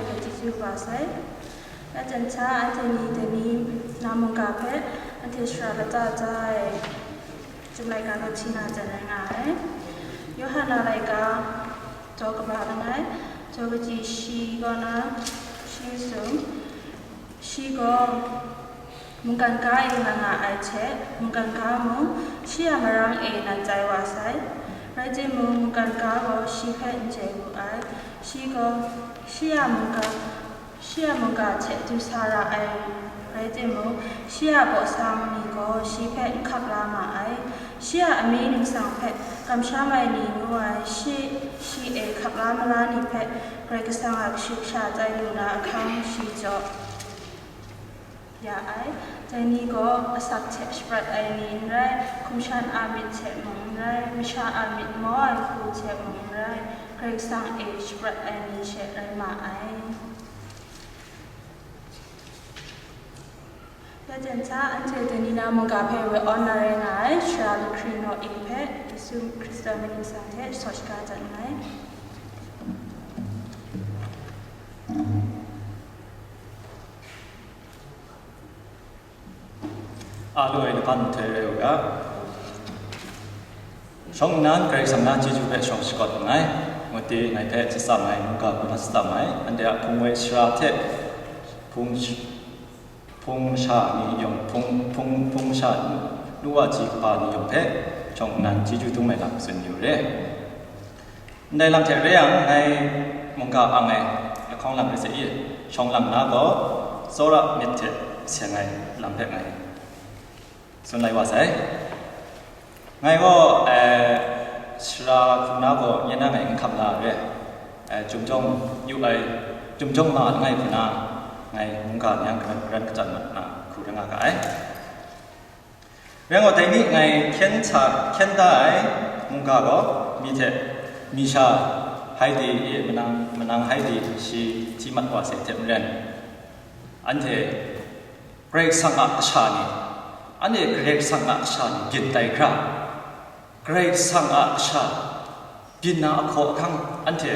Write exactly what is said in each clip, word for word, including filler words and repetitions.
chyeju ba sai. Ya jan hta anhte ni dai ni na mungga hpe anhte shara lata ja ai Chyum laika na hti na jan rai nga ai. Yawhan a laika, jaw kaba langai, jaw kaji shi kaw na shi sum, shi gaw mungkan ga e nga nga ai hte, mungkan ga mung shi a marang e nan tai wa sai. Rai timung, mungkan ga gaw shi hpe n chye wu ai. Shi gaw shi a mungga, shi a mungga hte du sa ra ai rai timung, shi a baw sang ni gaw shi hpe n hkap la ma ai. Shi a amyu ningsang hpe kamsham ai ni ngu ai, shi, shi e hkap la mala ni hpe Karai Kasang a kashu kasha tai lu na ahkang shi jaw ya ai. Dai ni gaw asak hte shaprat ai ni n rai, hkum shan a myit hte mung n rai, masha a myit maw ai hku hte mung n rai, Karai Kasang e shaprat ai ni she rai ma ai. Ya jan hta anhte dai ni na mungga hpe we awn na rai nga ai, Sara lahkri naw e hpe Yesu Hkristu a mying ningsang hte sawt shaga dat nngai. A lu ai laban nhtoi rai u ga. Shawng nnan Karai Kasang na chyeju hpe shawng shakawt nngai. Mungti ngai hpe tsam ai, mungga hku na tsam ai, anhte a hpung woi sara hte hpung sh-, hpung masha ni yawng, hpung, hpung, hpung masha nu, nu wa ji kaba ni yawng hpe shawng nnan chyeju dum ai lam tsun yu re. Ndai lam hte re yang, ngai mungga ang ai lahkawng lam rai sa i, shawng lam na gaw, tsawra myit hte seng ai lam hpe ngai tsun lai wa sai. Ngai gaw, eh, sara hku na gaw nye na ngai n hkam la re. Eh, chyum jawng yu ai, chyum jawng ma langai hku na ngai mungga ni yang karan, karan kachyan mat na hku rai nga ga ai. Rai gaw, dai ni ngai hkyen sa, hkyen da ai mungga gaw, mi hte, mi sha hai di e, manang, manang hai di shi hti mat wa se hte maren, anhte Karai Kasang a kasha ni, anhte Karai Kasang a kasha ni byin tai hkra, Karai Kasang a kasha byin na ahkaw ahkang anhte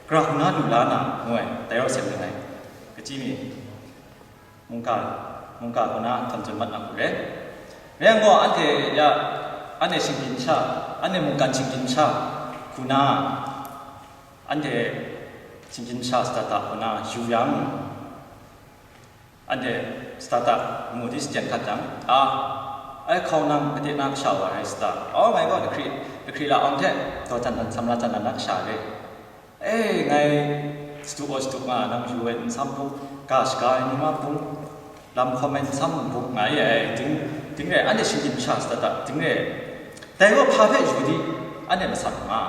gara hku na lu la na ngu ai, dai rau sai ring ai. Kaji mi, mungga, mungga hku na htan tsun mat na hku re. Rai yang gaw, anhte ya, anhte shinggyim sha, anhte mungkan shinggyim sha hku na, anhte shinggyim sha sata ta hku na yu yang, anhte sata ta mu di shachyen hkat jang, a, ai hkau nang gade na kasha wa rai sata? Aw, ngai gaw lahkri, lahkri la awng hte daw jan dan, samla jan dan na kasha re. E, ngai shadu aw shadu nga nang yu ai nsam bung, ga shaga ai ni ma bung, lam hkawm ai nsam bung nga e ai, ding, ding re, anhte shinggyim sha sata ta, ding re. Dai gaw hpa hpe yu di, anhte masat nga.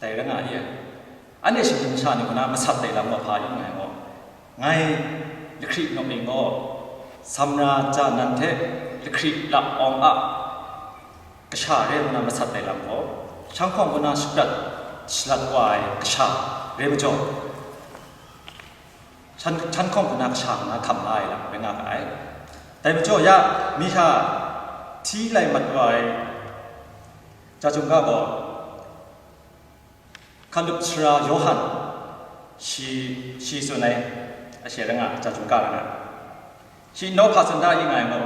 Dai rai nga e ai. Anhte shinggyim sha ni hku na masat dai lam gaw hpa yu nngai gaw, ngai lahkri naw ning gaw, samla ja nan hte lahkri la awng a kasha re nna masat ai lam gaw, shanghkawng kaw na shaprat shalat wa ai kasha re majaw, shan-, shanhkawng kaw na kasha nna hkam la ai lam rai nga ga ai. Dai majaw ya, mi hta hti lai mat wa ai Chyum Ga gaw, Hkalup Sara Yawhan, shi, shi tsun ai, a she rai nga, Chyum Ga rai nga. Shi nau hpa tsun da i nga ai gaw,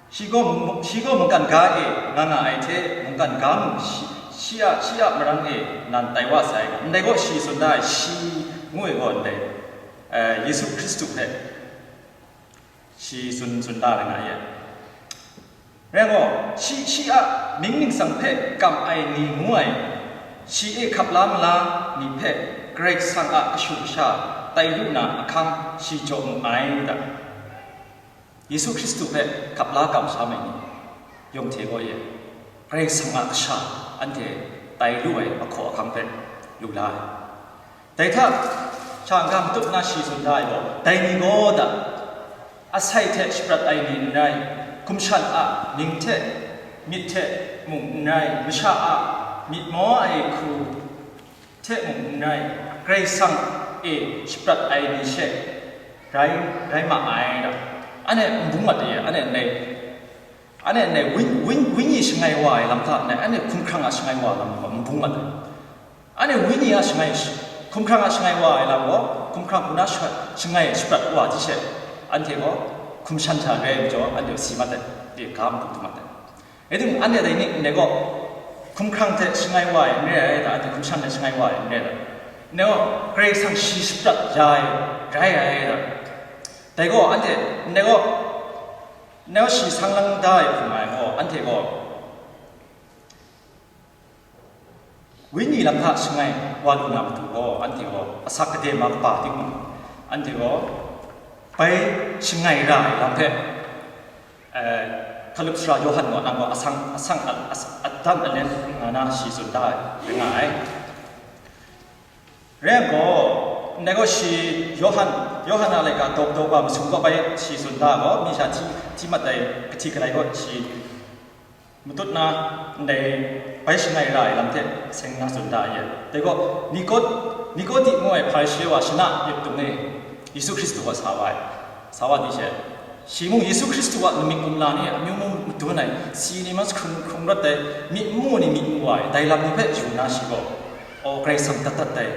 shi gaw mung-, shi gaw mungkan ga e nga nga ai hte, mungkan ga mung shi, shi a, shi a marang e nan tai wa sai. Ndai gaw shi tsun da ai, shi ngu ai gaw ndai, eh, Yesu Hkristu hpe shi tsun, tsun da ai nga ye. Rai gaw, shi, shi a mying ningsang hpe kam ai ni ngu ai, shi e hkap la mala ni hpe Karai Kasang a kashu kasha tai lu na ahkang shi jaw mu ai da. Yesu Hkristu hpe hkap la kamsham ai ni yawng hte gaw e, Karai Kasang a kasha anhte tai lu ai ahkaw ahkang hpe lu la ai. Dai hta, sha n-ga matut na shi tsun da ai gaw, dai ni gaw da, asai hte shaprat ai ni n rai, hkum shan a mying hte, myit hte mung n rai, masha a myit maw ai hku hte mung n rai, Karai Kasang e shaprat ai ni she rai, rai ma ai da. Anhte n bung mat de, anhte ndai, anhte ndai win-, win-, wenyi shangai wa ai lam hta ndai, anhte hkumhkrang a shangai wa ai lam gaw n bung mat ai. Anhte wenyi a shangai, hkumhkrang a shangai wa ai lam gaw, hkumhkrang hku na sha-, shangai shaprat wa ai hte she, anhte gaw hkum shan hta re ai majaw, anhte gaw si mat ai, e, ga madu du mat ai. Rai timung, anhte dai ni ndai gaw, hkumhkrang hte shangai wa ai n re ai da, anhte hkum shan hte shangai wa ai n re ai da. Ndai gaw, Karai Kasang shi shaprat ya ai, rai ai da. Dai gaw, anhte, ndai gaw, ndai gaw shi sang lang da ai hkum ai gaw, anhte gaw, wenyi lam hta shangai wa lu na matu gaw, anhte gaw asak kade ma kaba timung, anhte gaw bai shangai ra ai lam hpe, eh, hkalup sara Yawhan gaw nang gaw asang, asang a, as-, adan alen nga na shi tsun da ai, rai nga ai. Rai yang gaw, ndai gaw shi Yawhan, Yawhan a laika dawp dawp a masum gaw bai shi tsun da gaw, mi sha hti, hti mat ai, kahti galai gaw shi matut na, ndai bai shangai ra ai lam hte seng na tsun da ai. Dai gaw, Nikod-, Nikodi ngu ai Hparishe wa shana yip tung e, Yesu Hkristu gaw sa wa ai. Sa wa di she, shi mung Yesu Hkristu a lamik kumla ni amyu mung madun ai, si ni mas hkrung hkrung rawt ai, myit n mu ni myit n mu ai, dai lam ni hpe yu na shi gaw, aw, Karai Kasang dat dat ai.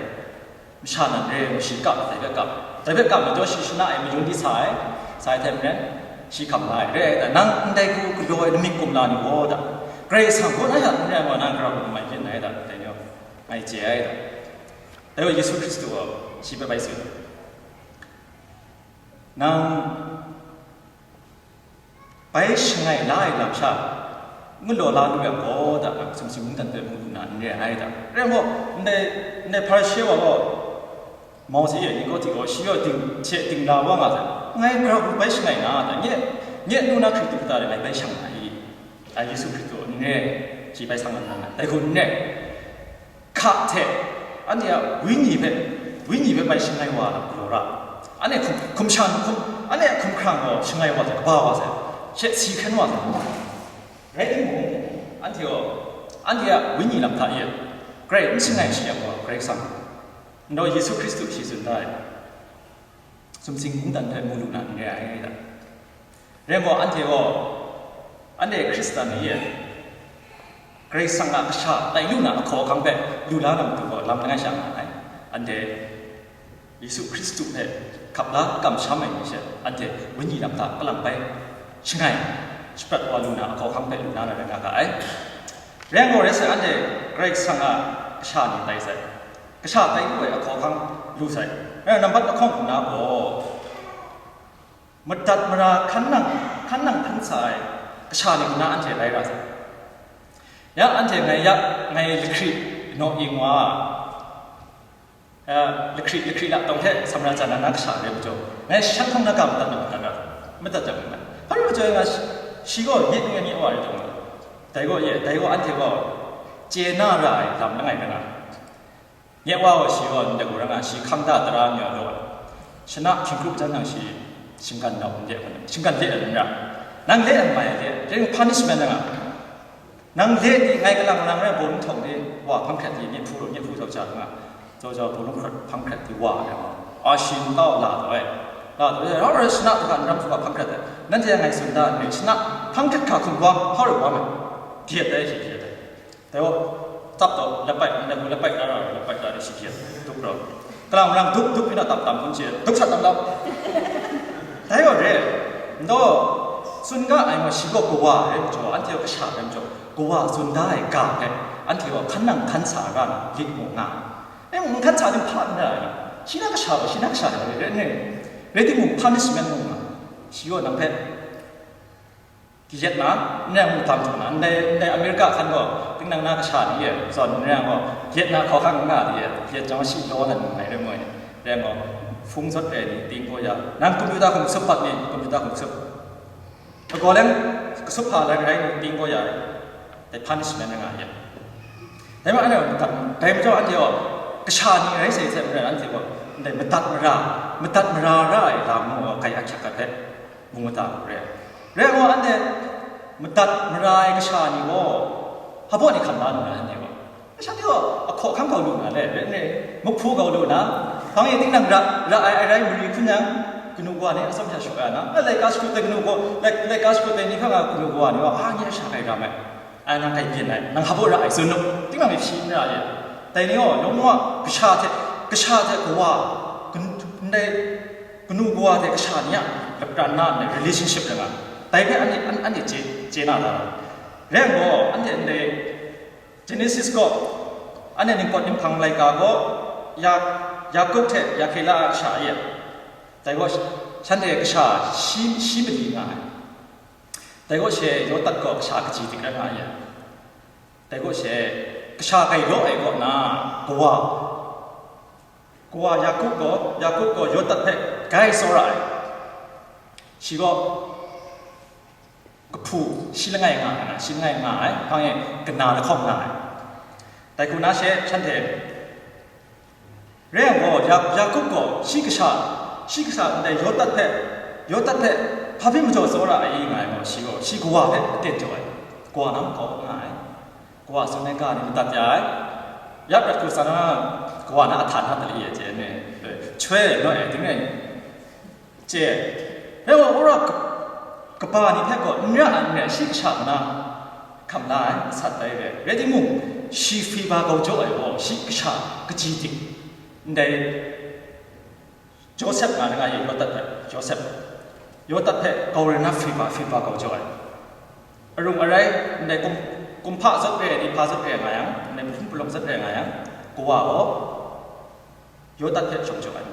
Masha nan re ai, shi kap, dai hpe kap. Dai hpe kap majaw shi shana e mayun di sa ai, sa ai hte maren, shi hkam la ai. Re ai da, nang ndai hku galaw ai lamik kumla ni gaw da, Karai Kasang gaw na ya n rai wa, nang grau hkum mai byin ai da, dai ni gaw ngai chye ai da. Dai gaw Yesu Hkristu gaw shi hpe bai tsun, nang bai shangai la ai lam sha, n galaw la lu yang gaw, da, nang sumsing mungdan hpe mu lu na n re ai da. Rai nme law, ndai, ndai Hparishe wa gaw, Mawsi e Nikodi gaw shi gaw ding, hte ding la wa nga sai, ngai grau hku bai shangai na, da, nye, nye nu na hkrit du kata de ngai bai shang na i? A, Yesu Hkristu n re, shi bai sang na, dai hku n re. Hka hte, anhte a wenyi hpe, wenyi hpe bai shangai wa lam galaw ra. Anhte hkum, hkum shan, hkum, anhte a hkumhkrang gaw shangai wa hte kaba wa sai, she si hkyen wa sai. Rai timung, anhte gaw, anhte a wenyi lam hta e, Karai n shangai shi yang gaw, Karai Kasang, ndai Yesu Hkristu shi tsun da ai. Sumsing mungdan hpe mu lu na n re ai da. Rai gaw, anhte gaw, anhte Hkristan ni e, Karai Kasang a kasha tai lu na ahkaw ahkang hpe lu la na matu gaw, lam langai sha nga ai. Anhte Yesu Hkristu hpe hkap la kamsham ai ni she, anhte wenyi lam hta kalang bai shangai, shaprat wa lu na ahkaw ahkang hpe lu na rai nga ga ai. Rai gaw, rai sai, anhte Karai Kasang a kasha ni tai sai. Kasha tai lu ai ahkaw ahkang lu sai. Rai, nambat lahkawng hku na gaw, madat mara hkan nang, hkan nang hkan sa ai kasha ni hku na anhte rai ra sai. Ya, anhte ngai ya, ngai lahkri naw ing wa, eh, lahkri, lahkri la tawng hte samara jan na na kasha rai majaw, ngai shan hkawng na ga madat na madat ra, madat jang ngai. Hpa rai majaw nga shi, shi gaw nye n nye wa rai taw nga. Dai gaw ye, dai gaw anhte gaw chye na ra ai lam langai rai nga. Nye wa gaw shi gaw ndai gaw rai nga, shi hkang da tara mi a law, shana hkying krup jan nang shi shinggan nau n le ai, shinggan le ai n ra, nang le ai mai ai le, dai punishment rai nga. Nang le di, ngai kalang lang rai, bawng htawng di, wa hpang hkrat di, myit hpu, myit hpu jau jau nga, jau jau, bawng hkrat, hpang hkrat di wa ai nga. A shi n kau la taw ai, la taw ai, rau rai shana hta n ram hkrup hpang hkrat ai. Nanhte ngai tsun da n ri, shana hpang hkrat hka hkum wa, hpa rai wa mai, gyet ai shi gyet ai. Dai gaw, tsap taw, lapai, ndai hku lapai da ra, lapai da ra, shi hkye, dup rau. Kalang rang dup, dup hpyi na tap tam hkun chye, dup sat tam lau. Dai gaw re, ndaw, tsun ga ai gaw shi gaw kawa rai majaw, anhte gaw kasha rai majaw, kawa tsun da ai ga hpe, anhte gaw hkan nang hkan sa ra na lit mu nga. E, n hkan sa tim hpa n ra ai, shi na kasha gaw, shi na kasha rai, rai, rai, rai timung, punishment mu nga, shi gaw nang hpe, Kayat na, n rai mung tam htung na, ndai, ndai America hkan gaw, tinang na kasha ni e, zawn n rai gaw, kayat na hkawhkang n nga li e, kayat jang shi law na ngai rai moi, rai gaw, hpung zawt ai ni ting gaw ya, nang computer hkum sup pat ni, computer hkum sup. Lagaw leng, kasup hpa lai rai ni ting gaw ya, dai punishment nga ye. Dai ma, anhte, dai majaw anhte gaw, kasha ni rai sai sai marai anhte gaw, ndai madat mara, madat mara ra ai lam gaw, kai ahkyak ai hpe, mung mada u re. Rai nme law, anhte madat mara ai kasha ni gaw, hpa baw ni hkam la lu na, anhte gaw? Kasha ni gaw ahkaw ahkang kau lu na le, rai nme, muhpu kau lu na, hpang e tinang ra, ra ai, ai rai mari hpun yang, kanu kawa ni atsawm sha shaw ya na, a laika shakut ai kanu kawa, lai-, laika shakut ai ni hpe nga kanu kawa ni gaw, a, nye a sha kai ram ai, ai, nang kai byin ai, nang hpa baw ra ai, tsun nu, tinang myit shi n ra ye. Dai ni gaw, lawm wa, kasha hte, kasha hte kawa, kan-, ndai, kanu kawa hte kasha ni a lapran na ndai relationship rai nga, dai hpe anhte, an-, anhte chye, chye na da. Rai yang gaw, anhte ndai Genesis gaw, anhte ningpawt ninghpang laika gaw, Ya-, Yakup hte Rahkela a kasha e, dai gaw, shanhte kasha shi, shi mali nga ai. Dai gaw she, Yawdat gaw kasha kaji dik rai nga ai. Dai gaw she, kasha gailaw ai kaw na, kawa, kawa Yakup gaw, Yakup gaw Yawdat hpe gai tsawra ai. Shi gaw kahpu shi langai nga ai, shi langai nga ai, hpang e kana lahkawng nga ai. Dai hku na she, shanhte Rai yang gaw, Ya-, Yakup gaw shi kasha, shi kasha ndai Yawdat hpe, Yawdat hpe hpa pyi majaw tsawra ai nga ai gaw, shi gaw, shi kawa hpe aten jaw ai. Kawa nang kau nga ai. Kawa tsun ai ga ni madat ya ai. Ya prat hku san na, kawa na ahtan na tali e chye ai, chyoi naw e, ding rai. Chye, rai wa, wora ka-, kaba ni hpe gaw n ra ai, n rai, shi kasha na hkam la ai, masat bai re. Rai timung, shi fiba gau jaw ai gaw, shi kasha kaji dik, ndai Josep nga na nga ye, Yawdat hpe, Josep, Yawdat hpe gau rai na fiba, fiba gau jaw ai. Arung arai, ndai kum-, kumhpa zat re ai ni hpa zat re ai nga yang, ndai mahpung palawng zat re ai nga yang, kawa gaw, Yawdat hpe shawng jaw ai.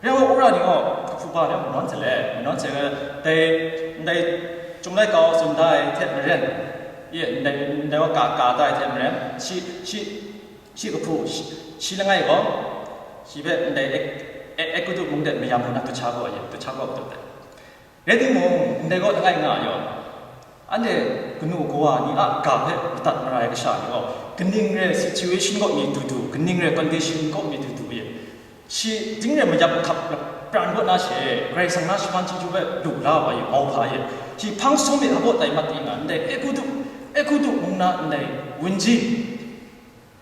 Rai wa, wora ni gaw, kahpu ba ni gaw manawn sa let, manawn sa let, dai, ndai Chyum Laika gaw tsun da ai hte maren, ye, ndai, ndai wa ka, ka da ai hte maren, shi, shi, shi kahpu, shi, shi langai gaw, shi hpe ndai Ek-, Ek-, Egutu mung de mayam lu na, kasa kaw, ye, kasa kaw katu dai. Rai timung, ndai gaw langai nga ai yaw, anhte kanu kawa ni a ga hpe madat mara ai kasha ni gaw, kaning re situation kaw mi dudu, kaning re condition kaw mi dudu e, shi ding re mayap hkap pran kaw na she, Karai Kasang na shaman chyeju hpe lu la wa e, mau hpa e, shi hpang sum e, hpa baw tai mat ting nga, ndai Egutu, Egutu mung na ndai wunji,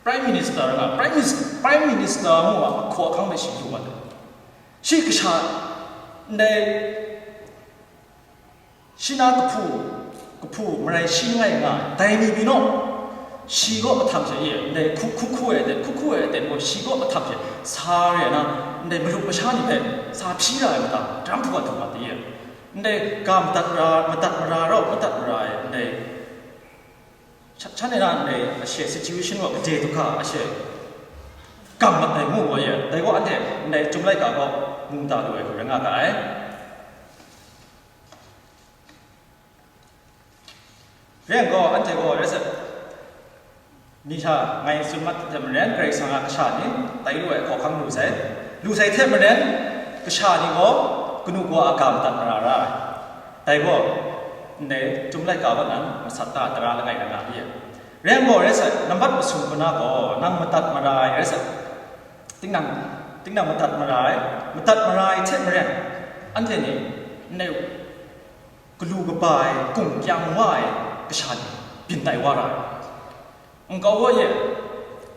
Prime Minister nga, Prime Mis-, Prime Minister ngu a ahkaw ahkang hpe shi lu wa ai. Shi kasha, ndai, shi na kahpu, kahpu marai shi langai nga ai, dai ni byin naw, shi kaw mahtang she ye, ndai hku, hku hku ai aten, hku hku ai aten gaw shi kaw mahtang she, sa re ai na, ndai malu masha ni hpe sa hpyi ra ai mata, daram hpu wa du mat de ye, ndai ga madat ra, madat mara rau, madat mara ai, ndai, sha-, shanhte na ndai ashe situation gaw gade du hka ashe, gam mat ai ngu wa ye, dai gaw anhte ndai Chyum Laika gaw mungda lu ai hku rai nga ga ai. Rai yang gaw, anhte gaw rai sat, ni hta ngai tsun mat hte maren, Karai Kasang a kasha ni tai lu ai hkawhkam lu sai, lu sai hte maren, kasha ni gaw kanu kawa a ga madat mara ra ai. Dai gaw, ndai Chyum Laika kaw nan masat da tara langai na nga ni e. Rai yang gaw, rai sat, nambat masum hku na gaw, nang madat mara ai rai sat, tinang, tinang madat mara ai, madat mara ai hte maren, anhte ni, ndai, galu kaba ai, kung kyang wa ai kasha ni byin tai wa ra ai. Nkau gaw ye,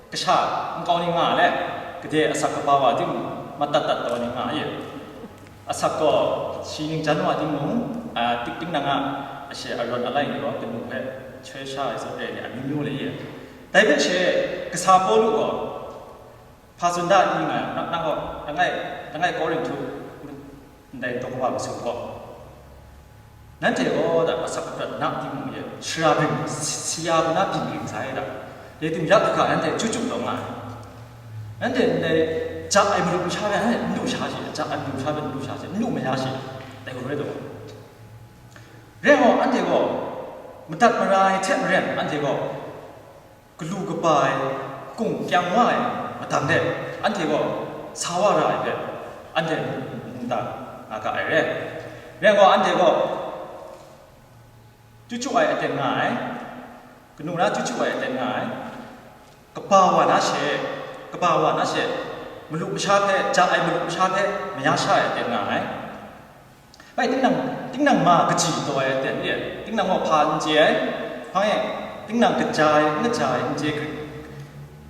kasha, nkau ni nga let, gade asak kaba wa ting, madat dat taw ni nga ye. Asak gaw, shi ningjan wa timung, a, tik ting nang a, ashe arawn alai ni gaw, kanu hpe, chyoi sha ai zawn re ni, amyu myu le ye. Dai hpe she, kasa Pawlu gaw, hpa tsun da n nga, nang, nang gaw, langai, langai Korinhtu, ndai daw kaba masum gaw, nanhte gaw da asak aprat na timung ye, shara byin, si-, siya kaw na byin ging sai da, dai tim ya hkra nanhte chyu chyu taw nga ai. Nanhte ndai ja ai malu masha hpe nanhte n lu sha shi, ja ai malu masha hpe n lu sha shi, n lu maya shi, dai hku rai taw. Rai gaw, anhte gaw madat mara ai hte maren, anhte gaw galu kaba ai, kung kyang wa ai madang de, anhte gaw sa wa ra ai hpe, anhte mungdan nga ga ai re. Rai gaw, anhte gaw chyu chyu ai aten nga ai, kanu na chyu chyu ai aten nga ai, kaba wa na she, kaba wa na she, malu masha hpe, ja ai malu masha hpe maya sha ai aten nga ai. Bai, tinang, tinang ma kaji taw ai aten re ai, tinang gaw hpa n chye ai, hpang e, tinang kaja ai, n kaja ai n chye, ka-,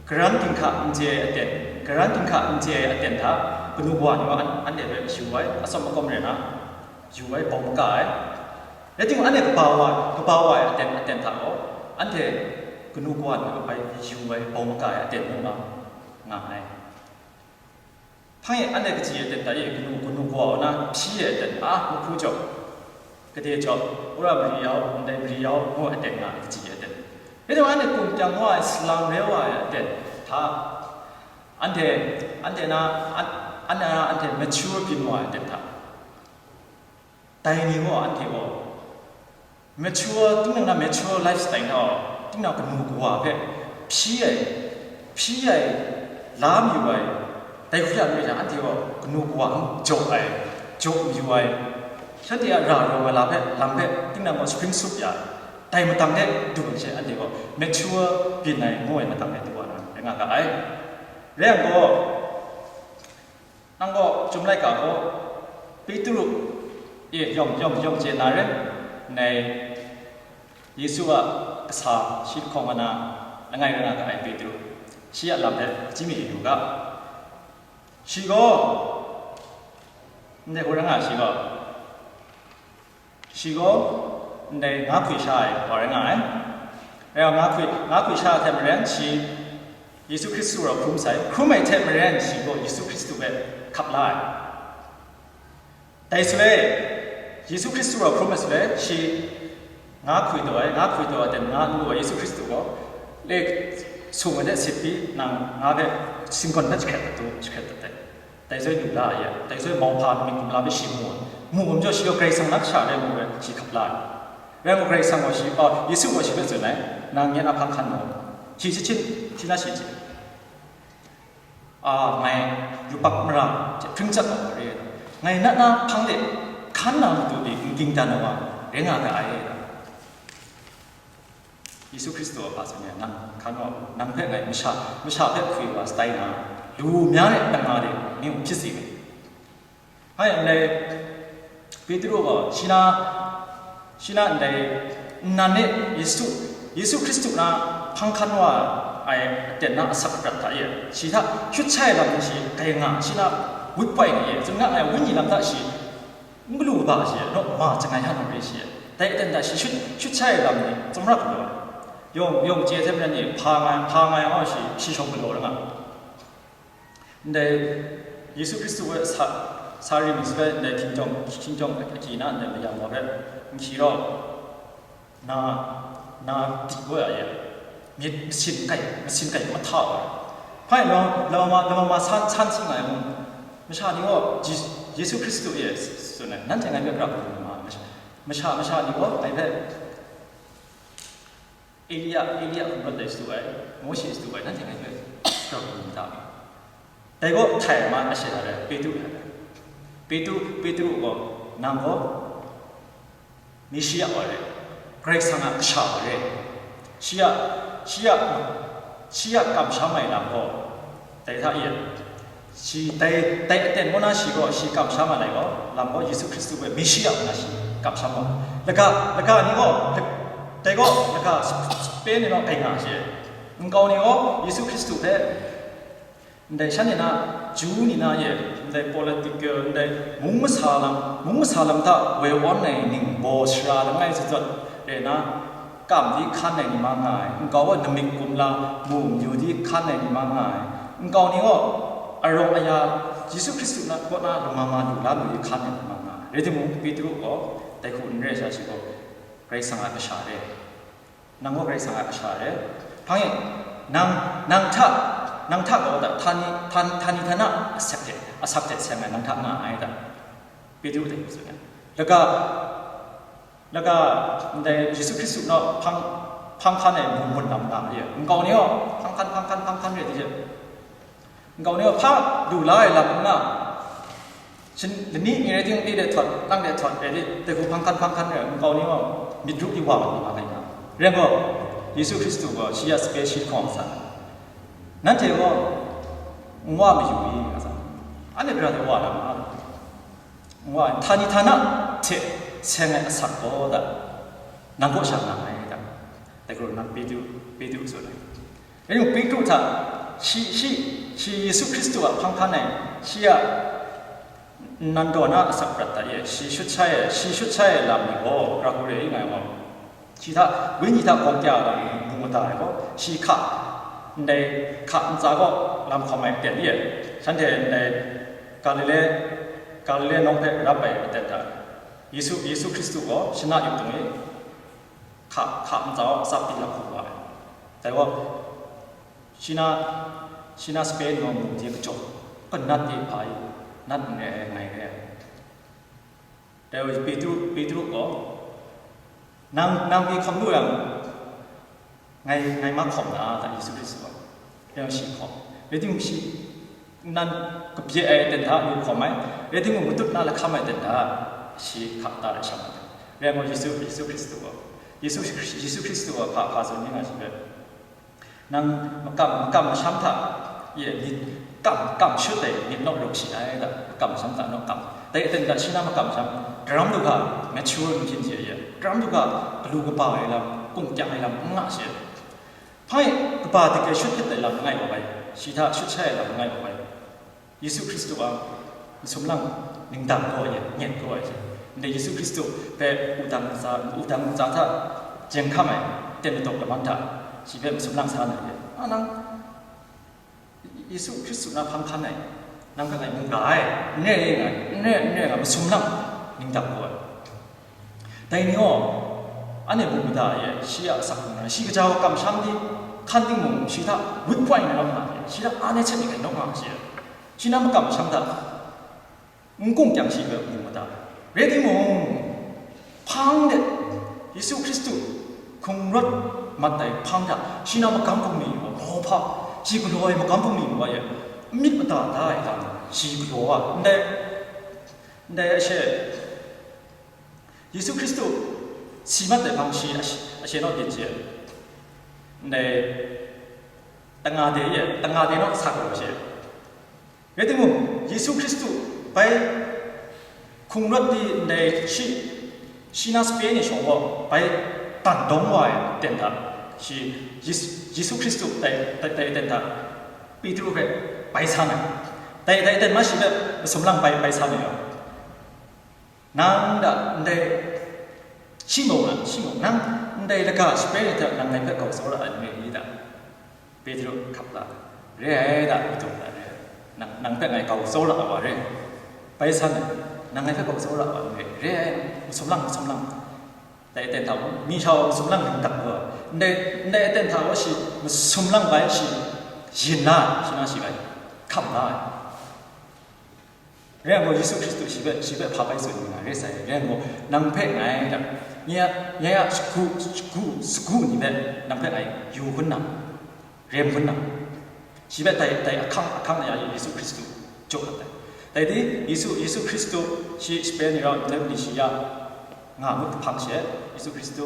karan ginhka n chye ai aten, karan ginhka n chye ai aten hta, kanu kawa ni gaw an-, anhte hpe masyu ai, atsawm makawm rai na, yu ai, bau maga ai. Rai timung, anhte kaba wa, kaba wa ai aten, aten hta gaw, anhte kanu kawa ni gaw bai yu ai, bau maga ai aten mu nga. nga ai. Hpang e anhte kaji aten ta e, kanu, kanu kawa na hpyi ai aten a, mahpu jaw, gade jaw, wora mari yau, ndai mari yau, ngu aten nga ai kaji aten. Rai timung, anhte kum kyang wa ai, salang rai wa ai aten hta, anhte, anhte na, an-, anhte na, anhte mature byin wa ai aten hta, dai ni gaw, anhte gaw, mature, tinang na mature lifestyle na, tinang kanu kawa hpe hpyi ai, hpyi ai, la mayu ai, dai hku ya myit jang, anhte gaw kanu kawa n jaw ai, jaw mayu ai, shanhte a ra rawng ai lam hpe, lam hpe, tinang gaw spring soup ya, dai matang de du ai she, anhte gaw mature byin ai, ngu ai matang de du wa na, rai nga ga ai. Rai yang gaw, nang gaw, Chyum laika gaw, Petru e yawng, yawng, yawng chye na ren, ndai Yesu a kasa shi lahkawng ana langai rai nga ga ai Petru, shi a lam hpe hpaji mi yu ga. Shi gaw, ndai hku rai nga ai, shi gaw, shi gaw ndai nga hkwi sha ai wa rai nga ai. Rai nga hkwi, nga hkwi sha ai hte maren shi Yesu Hkristu rau hkrum sai, hkrum ai hte maren shi gaw Yesu Hkristu hpe hkap la ai. Dai shaloi, Yesu Hkristu rau hkrum ai shaloi, shi nga hkwi taw ai, nga hkwi taw ai, dan nga n lu ai Yesu Hkristu gaw, le sung ai hte sit pyi, nang nga hpe singgawn hpe jahkret dat u, jahkret dat ai. Dai shaloi lu la ai, dai shaloi mauhpa myit kumla hpe shi mu ai. Mu ai majaw, shi gaw Karai Kasang na kasha rai mu ai, shi hkap la ai. Rai nme, Karai Kasang gaw shi, oh, Yesu gaw shi hpe tsun ai, nang nye na hpang hkan mu. Shi shachyit, shi na shi hte, a, ngai yubak mara hte hpring chyat ai wa re ai, ngai na na hpang de hkan na matu de n ging dan ai wa rai nga ga ai. Yesu Hkristu a hpa tsun ai, nang hkan wa u, nang hpe ngai masha, masha hpe hkwi wa shatai na, lu mya re ai nga de, mi hpyi si ai. Hai, ndai Petru gaw shi na, shi na ndai nnan e Yesu, Yesu Hkristu na hpang hkan wa ai aten na asak prat hta e, shi hta shut shai ai lam ni shi kai nga, shi na wut poi ni e, tsun nga ai, wenyi lam hta shi n galu ba shi, naw ma chyangai hkan rai shi, dai aten hta shi shut, shut shai ai lam ni tsawmrak galaw ai. Yawng, yawng chye hte maren ni hpa nga, hpa nga ai, shi, shi shawng galaw rai nga. Ndai Yesu Hkristu hpe sa, sa rim sape ndai hkinjawng, hkinjawng agyi na ndai mayam wa hpe nhki rau, na, na di wa ya e, myit masin kai, masin kai mahta wa ai. Hpai law, law ma, law ma san, san si nga ai mung, masha ni gaw Ye-, Yesu Hkristu e tsun ai, nanhte ngai hpe pra hkrum ma, masha, masha, masha ni gaw ngai hpe Elia, Elia hkum rawt ai shadu ai, Mawshe shadu ai, nanhte ngai hpe pra hkrum n ta. Dai gaw htai ma, ashe hta rai, Petru hta rai. Petru, Petru gaw, nang gaw Meshiya wa re, Karai Kasang a kasha wa re. Shi a, shi a, shi a kamsham ai lam gaw, dai hta e, shi dai, dai aten ngu na shi gaw, shi kamsham ai lam gaw, lam gaw Yesu Hkristu hpe Meshiya ngu na shi kamsham gaw, laga, laga ni gaw, la-, dai gaw, laga sape ni naw kai nga shi, nkau ni gaw Yesu Hkristu hpe, ndai shan ni na, Ju ni na e, ndai political, ndai mung masa lam, mung masa lam hta woi awn ai ning baw sara langai zawn zawn, rai na, kam di hkan ai ni ma nga ai, nkau gaw namik kumla, mu mayu di hkan ai ni ma nga ai, nkau ni gaw arawng aya, Yesu Hkristu na, kaw na lama ma lu la lu di hkan ai ni ma nga ai. Rai timung, Petru gaw dai hku n rai sha, shi gaw Karai Kasang a kasha re. Nang gaw Karai Kasang a kasha re. Hpang e, nang, nang hta, nang hta gaw da, htani, htan-, htani htana asak hte, asak hte seng ai nang hta nga ai da. Petru dai hku tsun ai. Laga, laga, ndai Yesu Hkristu naw hpang, hpang hkan ai mung mun lam nga ma de. Nkau ni gaw hpang hkan, hpang hkan, hpang hkan rai di hte, nkau ni gaw hpa lu la ai lam n nga, shin lani mi rai timung, de de htawt, nang de htawt rai di, dai hku hpang hkan, hpang hkan rai, nkau ni gaw myit ru di wa nga ai nga. Rai gaw, Yesu Hkristu gaw shi a sape shi hkawng sa, nanhte gaw n wa mayu i, nga sa, anhte gara de wa na ma, n wa, htani htana hte seng ai asak gaw da, nang kaw sha nga ai da, dai gaw nang Petru, Petru tsun ai. Rai timung, Petru hta, shi, shi, shi Yesu Hkristu a hpang hkan ai, shi a nnan daw na asak prat hta e, shi shut shai ai, shi shut shai ai lam ni gaw, ra hku re i nga ai gaw, shi hta, wenyi hta gawng kya ai lam mung mada ai gaw, shi hka, Ndai hka ntsa kaw lam hkawm ai ten ye, shanhte ndai Galile, Galile nawng hpe rap ai aten hta, Yesu, Yesu Hkristu gaw shana yup dung e, hka, hka ntsa kaw tsap di lam hkawm wa ai. Dai gaw, Shina, Shina Spain gaw mu de kajaw, kanat de hpa e, nat n re ai, ngai re ai. Dai Petru, Petru gaw, nang, nang pyi hkawm lu yang, ngai, ngai ma hkawm na a ta, Yesu Hkristu gaw? Rai yang shi hkawm. Rai timung, shi nan kabye ai ten hta lu hkawm ai, rai timung, matut na lahkam ai ten hta shi hka ta ai sham ai. Rai yang gaw, Yesu, Yesu Hkristu gaw, Yesu, Yesu Hkristu gaw hpa, hpa tsun ni nga shi rai. Nang makam, makam masham hta e myit kam, kam shut ai myit naw luk shi ai da, makam masham hta naw kam. Dai aten hta shi na makam masham, daram du ga, mature nu hpyin hte e, daram du ga, galu kaba ai lam, kung kyang ai lam n nga shi. Hpai, kaba dik ai shut hpyit ai lam n ngai wa bai, shi hta shut shai ai lam n ngai wa bai. Yesu Hkristu a masum lang ningdang gaw e, nyet gaw e. Ndai Yesu Hkristu hpe wudang ntsa, wudang ntsa hta jeng hkam ai, ten ladaw lamang hta, shi hpe masum lang sa na e. A nang, Yesu Hkristu na hpang hkan ai, nang hpe ngai mu ga ai, n re, n re nga, n re, n re nga, masum lang ningdang gaw e. Dai ni gaw, anhte mu mada e, shi a asak hkrung na, shi kaja wa kamsham di, hkan timung, shi hta wut poi na rawng nga, shi hta a ne hte ni gai nawk nga shi, shi na makam masham hta, n kung kyang shi hpe mu mada. Rai timung, hpang de, Yesu Hkristu hkrung rawt mat ai hpang hta, shi na magam bungli gaw, mawhpa, shi galaw ai magam bungli gaw e, myit mada da ai lam, shi galaw a, ndai, ndai ashe, Yesu Hkristu si mat ai hpang shi ashe, ashe naw byin she, ndai tanga de ye, tanga de naw sa galaw she. Rai timung, Yesu Hkristu bai hkrung rawt di ndai shi, shi na sape ni shawng gaw bai dan dawng wa ai ten hta, shi Yesu, Yesu Hkristu dai, dai, dai ten hta Petru hpe bai san ai. Dai, dai ten ma shi hpe masum lang bai, bai san ai. Nang da ndai, Simun a, Simun, nang ndai laga shaprai ni hta nang ngai hpe gau tsawra ai n re i da? Petru hkap la, re ai da, Petru hta re ai. Nang, nang hpe ngai gau tsawra ai wa re. Bai san ai, nang ngai hpe gau tsawra ai wa n re, re ai, masum lang, masum lang. Dai aten hta gaw, mi sha wa masum lang ning dak gaw, ndai, ndai aten hta gaw shi masum lang bai shi yin la ai, shi na shi bai hkam la ai. Rai yang gaw, Yesu Hkristu shi hpe, shi hpe hpa bai tsun mi nga re sai. Rai yang gaw, nang hpe ngai, nye a, nye a shagu, shagu, sagu ni hpe nang hpe ngai yu hkun nang, rem hkun nang, shi hpe dai, dai ahkang, ahkang ya Yesu Hkristu jaw dat ai. Dai di, Yesu, Yesu Hkristu shi shaprai ni rau nhtoi ni shi ya nga ngut hpang she, Yesu Hkristu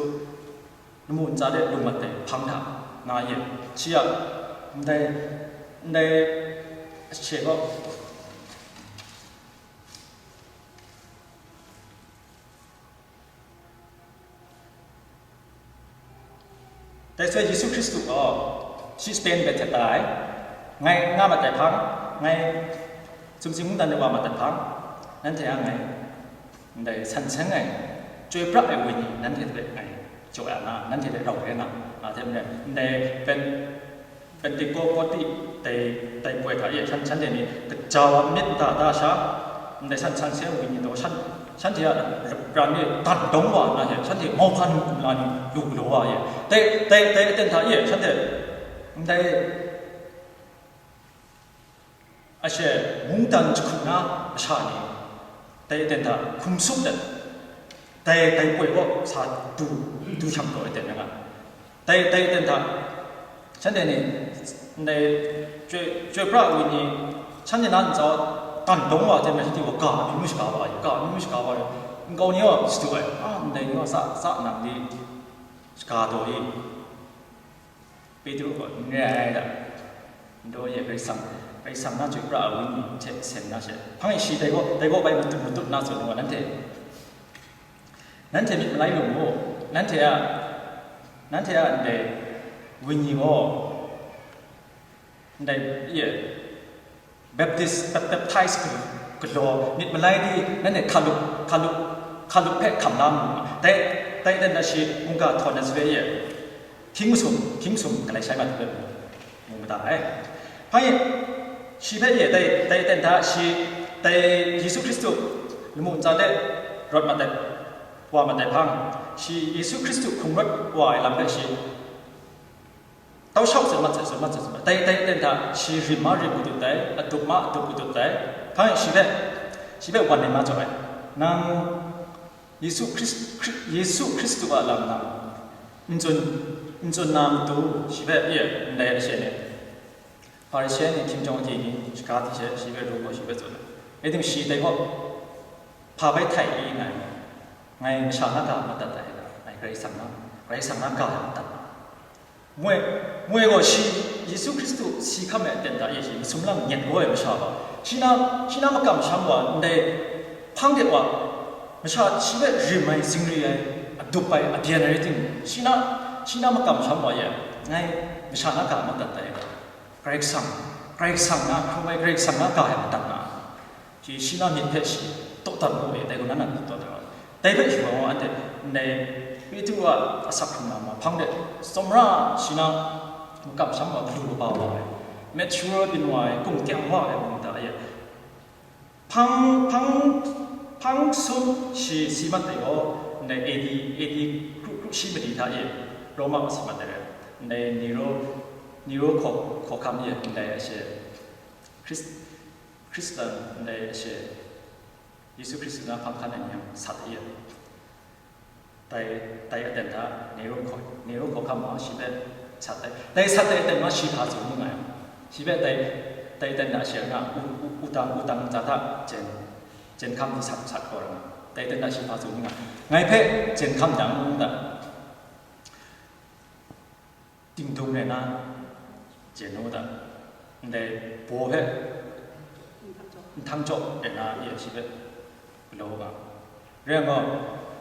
lamu ntsa de lung mat ai hpang hta nga ye, shi a ndai, ndai she gaw, dai soi Yesu Hkristu gaw shi Spain hpe htet da ai, ngai nga mat ai hpang, ngai sumsing mungdan de wa mat ai hpang, nanhte a ngai ndai san seng ai, chyoi pra ai wenyi nanhte hpe ngai jaw ya na, nanhte hte rau rai nga, nga hte maren, ndai Pen-, Pentekote dai, dai poi hta e shan, shanhte ni kaja wa myit nta da sha, ndai san, san seng wenyi taw shan, shanhte a ram e dan dawng wa na hte, shanhte mauhpa nu nla ni lu galaw wa e, dai, dai, dai aten hta e shanhte ndai ashe mungdan jahku na masha ni dai aten hta hkum sup let, dai, dai poi kaw sa du, du hkyam taw ai ten nga. Dai, dai aten hta, shanhte ni, ndai chyoi, chyoi pra ai wenyi, shanhte na ntsa dan dawng wa hte maren, shanhte gaw ga ai myit mu shaga wa ai, ga ai myit mu shaga wa ai, nkau ni gaw shadu ai, a, ndai ni gaw sa, sa nang di shaga taw i? Petru gaw, "N re ai da, n taw ye, Karai Kasang, Karai Kasang na chyoi pra ai wenyi hte sem na she." Hpang e shi dai gaw, dai gaw bai matut, matut na tsun wa, nanhte, nanhte myit malai lu mu, nanhte a, nanhte a ndai wenyi gaw, ndai ye, baptis, bap-, baptize galaw myit malai di, nanhte hkalup, hkalup, hkalup hpe hkam la mu. Dai, dai dan da shi mungga htaw na sape ye, hkying masum, hkying masum galai shai mat hpe mu. mu mada ai. Hpai, shi hpe ye dai, dai aten hta shi, dai Yesu Hkristu lamu ntsa de rawt mat ai, wa mat ai hpang, shi Yesu Hkristu hkrung rawt wa ai lam hpe shi tau shau tsun mat, tsun mat, tsun mat, dai, dai aten hta shi rim ma rim kadut dai, adup ma adup kadut dai. Hpai, shi hpe, shi hpe wan ai ma jaw ai. Nang Yesu Hkris-, Hkri-, Yesu Hkristu a lam na, n tsun, n tsun na matu, shi hpe, ye, ndai ashe ni, Hparishe ni, hkying jawng agyi ni, shaga hte she, shi hpe ru gaw, shi hpe tsun ai. Rai timung, shi dai gaw, hpa bai htai i nga ai, ngai masha na ga madat ai, ngai Karai Kasang na, Karai Kasang na ga madat. Moi, moi gaw shi, Yesu Hkristu si hkam ai aten hta e shi, masum lang nyet kau ai masha gaw, shi na, shi na makam sham wa, ndai hpang de wa, masha shi hpe rim ai, zingri ai, adup ai, abyen ai rai timung, shi na, shi na makam sham wa ye, ngai masha na ga madat ai, Karai Kasang, Karai Kasang na, hkrung ai Karai Kasang na ga ai madat na. Shi, shi na myit hpe shi tawt dat mu e, dai gaw na nan myit tawt ai wa. Dai hpe shi gaw anhte ndai Petru a asak hkrung lam hpang de tsawmra shi na makam sham wa galu kaba wa ai, mature byin wa ai, kung kyang wa ai mung ta e. Hpang, hpang, hpang sum shi si mat ai gaw, ndai A D, A D kru, kru shi mali hta e Roma wa si mat ai rai. Ndai Nero, Nero hkaw, hkawhkam e ndai ashe Hkris-, Hkristan ndai ashe Yesu Hkristu na hpang hkan ai ni yang sat ai. Dai, dai aten hta Nero hkaw, Nero hkawhkam ma shi hpe sat ai. Dai sat ai aten ma shi hpa tsun ni nga ai. Shi hpe dai, dai aten hta shi nga u, u, utang, utang ntsa hta jen, jen hkam ni sat, sat kau ai. Dai aten hta shi hpa tsun ni nga ai. Ngai hpe jen hkam dang u ta. Dingdung rai na, jen u ta. Ndai baw hpe nhtang jaw rai na, ya shi hpe galaw nga. Rai nme,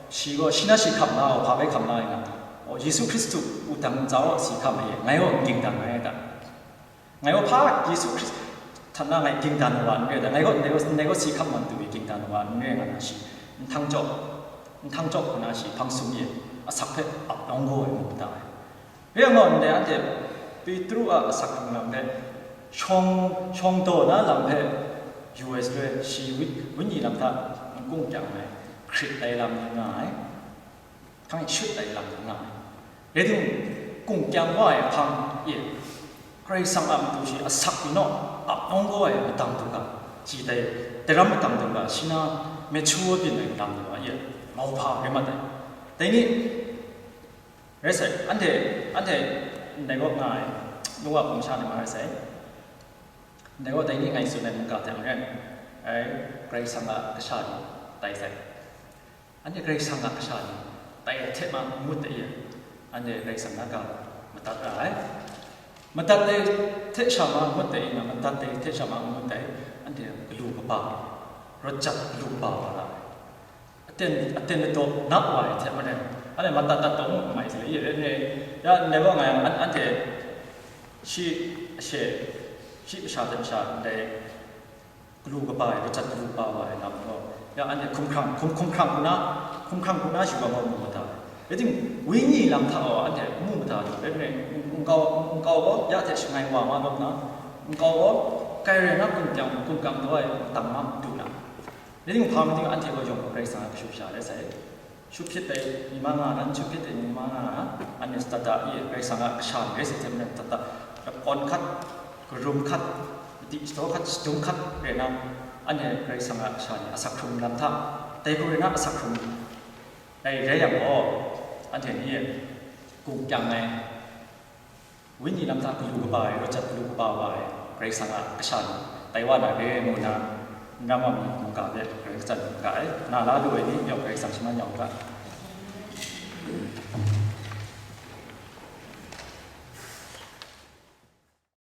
shi gaw, shi na shi hkam na, hpa bai hkam na ai nga. O, Yesu Hkristu wudang ntsa gaw si hkam ai, ngai gaw n ging dan ai ta. Ngai gaw hpa Yesu Hkristu hta na ngai ging dan wa n re ta. Ngai gaw, ndai gaw, ndai gaw si hkam man du i ging dan wa n re nga na shi. Nhtang jaw, nhtang jaw hku na shi hpang sum e, asak hpe ap nawng gaw ai mu ta ai. Rai nme, ndai anhte Petru a asak hkrung lam hpe shawng, shawng daw na lam hpe yu ai shaloi, shi wi-, wenyi lam hta n kung kyang ai, hkrit ai lam ni nga ai, hkang e shut ai lam ni nga ai. Rai timung, kung kyang wa ai hpang e, Karai Kasang a matu shi asak pyi naw, ap nawng gaw ai madang du ga, shi dai, dai ram madang du ga, shi na mature byin ai madang du ga, e, mauhpa rai mat ai. Dai ni, rai sai, anhte, anhte ndai gaw nga ai, nu wa hpung sha ni ma rai sai. Ndai gaw dai ni ngai tsun ai mungga hte maren, ai, Karai Kasang a kasha ni tai sai. Anhte Karai Kasang a kasha ni tai hte ma n ngut ai, anhte Karai Kasang na ga madat ra ai. Madat ai hte sha ma n ngut ai, nga madat ai hte sha ma n ngut ai, anhte galu kaba, rawt jat galu kaba wa ra ai. Aten, aten ladaw na wa ai hte maren, anhte madat dat taw mu n mai sai, ya, ya, ya, ndai gaw ngai an, anhte shi, ashe, shi masha hte masha ndai galu kaba ai, kajat galu kaba wa ai lam gaw, ya, anhte hkumhkrang, hkum, hkumhkrang hku na, hkumhkrang hku na shawa gaw mu mada ai. Rai timung, wenyi lam hta gaw anhte n mu mada lu, rai nme, nkau, nkau gaw ya hte shangai wa ma lawm na, nkau gaw kai rai na kung kyang, kung kyang daw ai matang ma du na. Rai timung, hpa mating anhte gaw yawng gaw Karai Kasang a kashu sha rai sai. Shut hpyit ai mi ma nga na, shut hpyit ai mi ma nga na, anhte sat da, i, Karai Kasang a kasha ni rai sai hte maren, sat da, lapkawn hkat, karum hkat, madi shadaw hkat, shadum hkat rai na, anhte Karai Kasang a kasha ni asak hkrung lam hta, dai hku rai na asak hkrung rai, rai yang gaw, anhte ni kung kyang ai, wenyi lam hta galu kaba ai, rawt jat galu kaba wa ai, Karai Kasang a kasha ni, tai wa na re ngu na, n ram wa mi mungga hpe Karai Kasang mungga ai, na la lu ai ni yawng Karai Kasang shaman ya u ga.